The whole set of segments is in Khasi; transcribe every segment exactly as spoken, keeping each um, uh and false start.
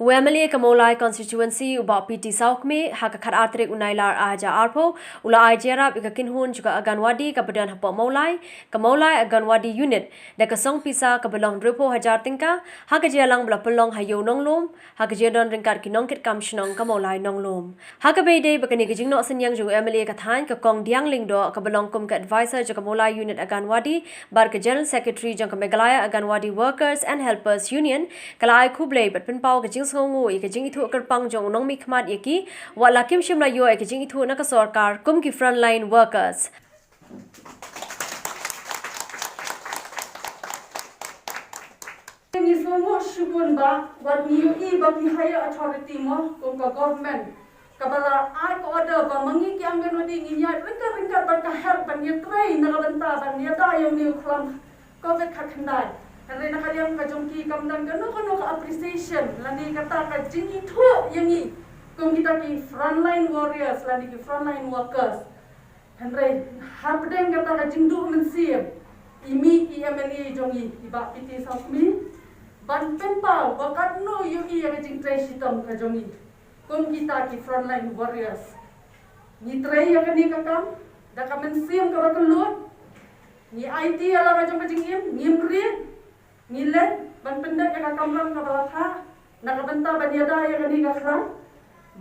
U M L A ka Mawlai Constituency, u Bah P T Sawkmie, ha ka khatar tarik u Nailar arhajar arphew, u la ai jingïarap ïa ka kynhun jong ka Anganwadi kaba don hapoh Mawlai, ka Mawlai Anganwadi Unit, da ka song pisa kaba long hynriewphew hajar tyngka, ha ka jingïalang ba la pynlong ha Ïew Nonglum, ha ka jingdon ryngkat ki nongkitkam shnong ka Mawlai Nonglum. Ha kaba ïadei bad kane ka jingnoh synñiang jong u M L A ka thaiñ, ka Kong Diang Lyngdoh, kaba long kum ka advisor jong ka Mawlai Unit Anganwadi bad ka General Secretary jong ka Meghalaya Anganwadi Workers and Helpers Union, ka la ai khublei bad pynpaw ka jingsngewnguh ïa ka jingithuh kyrpang jong u nongmihkhmat ïa ki, wat la kim shym la ïoh ïa ka jingithuh na ka sorkar kum ki frontline workers. Ngi sngewnguh shibun ba wat ngi ïohi ba ki higher authority mo, kum ka government, kaba la ai ka order ba ma ngi ki Anganwadi ngin ïaid ryngkat ryngkat bad ka help ban ïatrei na ka bynta ban ïada ïa une u khlam covid khatkhyndai. Hynrei na ka liang ka jong ki kam don kano kano ka appreciation lane kata ka jingithuh ïa ngi kum kita ki frontline warriors lane ki frontline workers. Hynrei hapdeng kata ka jingduh mynsiem, i mih i M L A jong ngi, i Bah P T Sawkmie, ban pynpaw ba katno ïohi ïa ka jingtrei shitom ka jong ngi kum kita ki frontline warriors. Ngi trei ïa kane ka kam da ka mynsiem kaba kylluid. Ngi aiti ïa la ka jong ka jingim, ngim rit. Ngi leit ban pyndep ïa ka kamram kaba la phah na ka bynta ban ïada ïa kane ka khlam.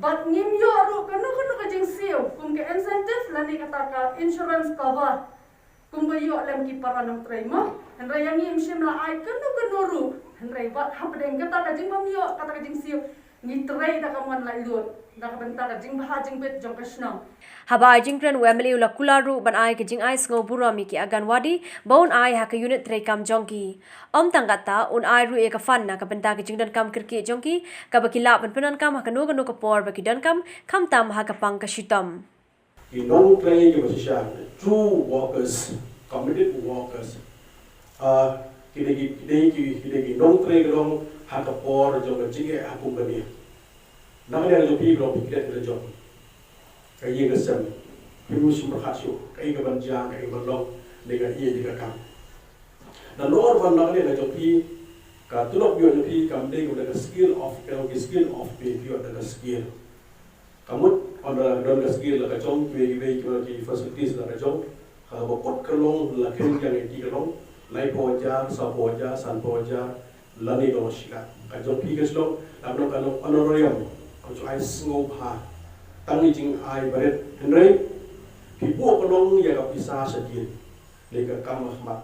Bad ngim ïoh ruh kano kano ka jingsiew kum ka incentive lane kata ka insurance cover kumba ïoh lem ki para nongtrei mo. Hynrei ïa ngi ngim shym la ai kano kano ruh. Hynrei wat hapdeng kata ka jingbym ïoh kata ka jingsiew, ngi trei da ka mon laitluid na ka bynta ka jingbha jingbit jong ka shnong. Haba ai jingkren, u M L A u la kular ruh ban ai ka jingai sngewburom ïa ki Anganwadi ba un ai ha ka unit treikam jong ki. Ym tang katta, un ai ruh ïa ka fund na ka bynta ka jingdonkam kyrkieh jong ki, kaba ki lah ban pyndonkam ha kano kano ka por ba ki donkam, khamtam ha ka pang ka shitom. Ki nongtrei kiba shisha, true workers, committed workers. Ah, ki dei ki, ki dei ki, ki dei ki nongtrei ki long ha ka por jong ka jingeh ha company. Na ka liang jong phi, ki long phi klet ki la jop. Ka ïing ka sem, phim shym pyrkhat shuh kaei kaban jia, kaei kaban long, ne kaei ka kam. Nalor ba na ka liang jong phi, ka tulop ïoh jong phi kam dei ka skill of, ka skill of pay, phi ïoh da ka skill. Ka mut, ynda don ka skill la ka jong, kiwei kiwei ki facilities la ka jong, kaba kut ka long, la kheiñ ïa ki ka long, laiphew hajar, sawphew hajar, sanphew hajar, lane ka long shilak. Ka jong phi ka shlok, la ka long, ka long honorarium, ka jong ai sngewbha. Tang ïa jingai barit, hynrei phi buh ka long ïa ka pisa shadien, ne ka kam khmat.